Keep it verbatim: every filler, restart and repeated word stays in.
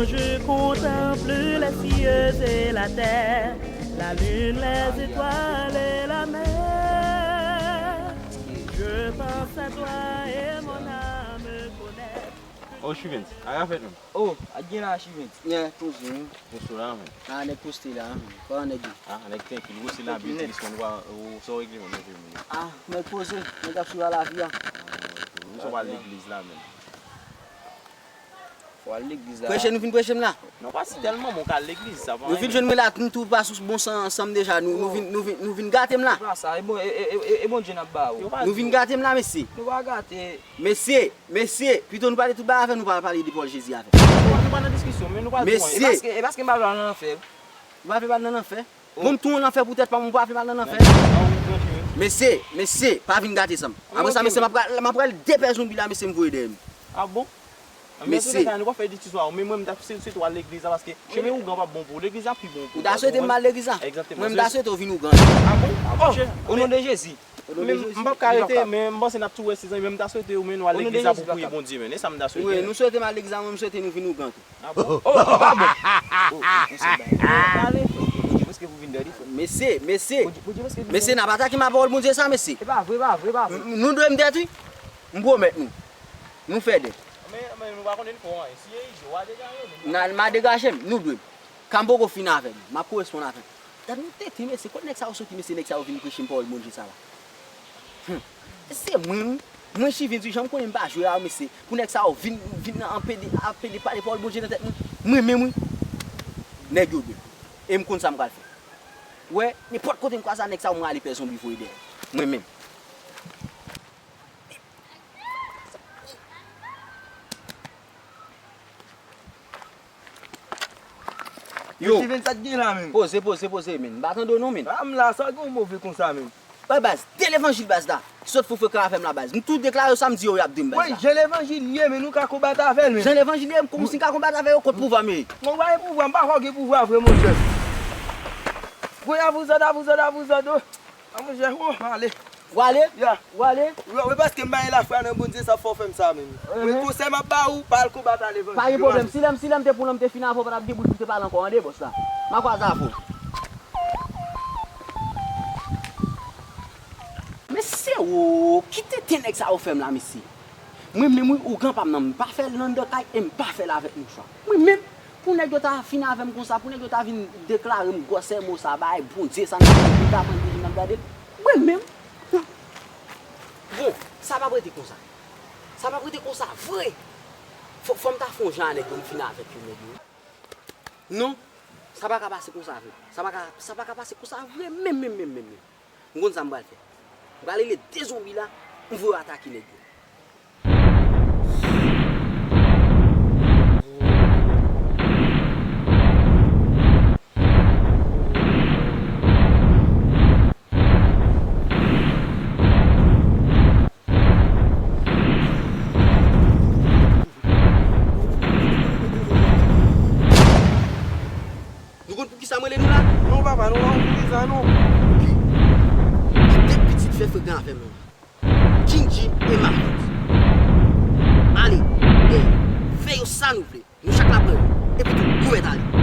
Je contemple les cieux et la terre, la lune, les étoiles et la mer. Je pense à toi et mon âme connaît. Oh, Chivens, a ka fèt menm? Oh, a gen la, Chivens. Yeah, poze wi. Poste la menm. Ah, nèg poste la, kòman nèg yo? Ah, nèg trankil, ou se la byen tris, men ou sa w regle menm, regle menm. Ah, nèg poze, nèg ap swiv a lavi a. Nou sa w al legliz la menm. Fò al legliz la. Preche, nou vin preche m la. Non, pa si tèlman, men w ka al legliz, sa pa anyen. Nou vin jwenn mwen la, nou tou pa sou bon san ansanm deja. Nou, nou vin, nou vin, nou vin gate m la. Se pa sa, e bon, e, e, e, e Bondye n ap ba ou. Nou vin gate m la, mesye. Nou pa gate. Mesye, mesye, pito nou pale tout bagay avè nou, pa pale de Pòl Jezi avè m. Nou pa nan diskisyon, men nou pral pran. Mesye. E paske, e paske m pa vle al nan lanfè. Ou pa vle m al nan lanfè? Bon, m tou an lanfè poutèt pa m, ou pa vle m al nan lanfè? Mesye, mesye, pa vin gate san m. Apre sa, mesye, m ap pral, m ap pral depè zonbi la, mesye, m voye dèyè m. Ah bon? Mesye. Nan tout ka, nou pa fè di ti swa, men mwen, m ta swete w al legliz la, paske chemen ougan p ap bon pou ou. Legliz la pi bon pou ou. Ou ta swete m al legliz la? Egzakteman. Mwen, m ta swete w vin ougan. Ah bon? Ah bon, chè. O non de Jezi. O non de Jezi. Men m p ap ka rete, men m panse n ap tou wè se zanmi, men m ta swete w, men nou al legliz la pou priye Bondye, men. E sa m ta swete. Wi, nou swete m al legliz la, mwen, m swete nou vin ougan tou. Ah bon? Oh, ah bon? Oh, oh, oh, se bay. Ale, frè. Bondye prèske pou vin dèyè li, frè. Mesye, mesye. Bondye, Bondye prèske vin dèyè li. Mesye, n ap atake m a pawòl Bondye sa, mesye. E pa vre, pa vre, pa vre. N-, nou dwe m dèt, wi. M pwomèt nou. Nou fè dèt. Men, men nou pa konnen n fè anyen. Si e ije, w a degaje w. N a, m a degaje m, nou dwe m. Kan m poko fin avè nou, m ap koresponn avè nou. Gad yon tenten, mesye, kot nèg sa yo soti, mesye, nèg sa yo vin preche m pawòl Bondye sa la. Hum. Se mwen, wi. Mwen, Chivens, wi, jan m konnen m pa jwe a, mesye. Pou nèg sa yo vin, vin nan anpede, anpede pale pawòl Bondye nan tèt mwen. Mwen menm, wi. Nèg yo dwe. E m konn sa m pral fè. Wè, nenpòt kote m kwaze a nèg sa yo, mwen ale pè zonbi voye dèyè. Mwen menm. Yo. Steven, sa k gen la menm? Poze, poze, poze, menm. M pa tande w non, menm. A, m la, sa gen w move konsa menm? Bay baz, de levanjil baz la. Sot fou frekan avè m la baz. M tou deklare yo sa m di yo, y ap di m baz la. Wi, jan levanjil ye, men nou ka konbat avè l menm. Jan levanjil ye, m kòmsi m ka konbat avè yo kot pouvwa m ye. Mwen pa gen pouvwa, m pa kwè w gen pouvwa vre, monchè. Wi, avuzado, avuzado, avuzado. A monchè, oh, m ale. W ale? Ya. W ale? Wi, wi, paske m pa gen lafwa nan Bondye, sa fè w fè m sa menm. Mwen konsèy m ap ba ou, pa al konbat a levanjil. Pa gen pwoblèm. Si lè m, si lè m te pou lè m te fin avè w, pa t ap gen bout pou te pale ankò, tande bòs la. M a kwaze avè w. Mesye, wo, ki tenten nèg sa yo fè m la, mesye. Mwen menm, wi, ougan pa m nan, m pa fè l anndan kay e m pa fè l avèk mouchwa. Mwen menm, pou nèg yo ta fin avè m konsa, pou nèg yo ta vin deklare m gwosè mo sa, bay Bondye sa, n ap pran bouda, pran bouda, n ap gade l. Mwen menm, bon, sa p ap rete konsa. Sa p ap rete konsa vre. Fò, fò m ta fè yon jan a nèg yo, m fin avèk yo, nèg yo. Non, sa pa ka pase konsa vre. Sa pa ka, sa pa ka pase konsa vre, menm, menm, menm, menm, menm. M konn sa m pral fè. M pral rele de zonbi la, m voye atake nèg yo. Nou konn poukisa m rele nou la? Non, papa, nou pa konn poukisa, non. Oke. Gen de pitit fè frekan avè m la. Gingy e Marvens. Ale, dèyè. Fè yo sa nou vle. Nou chak la pran yo. Epi tou, nou mèt ale.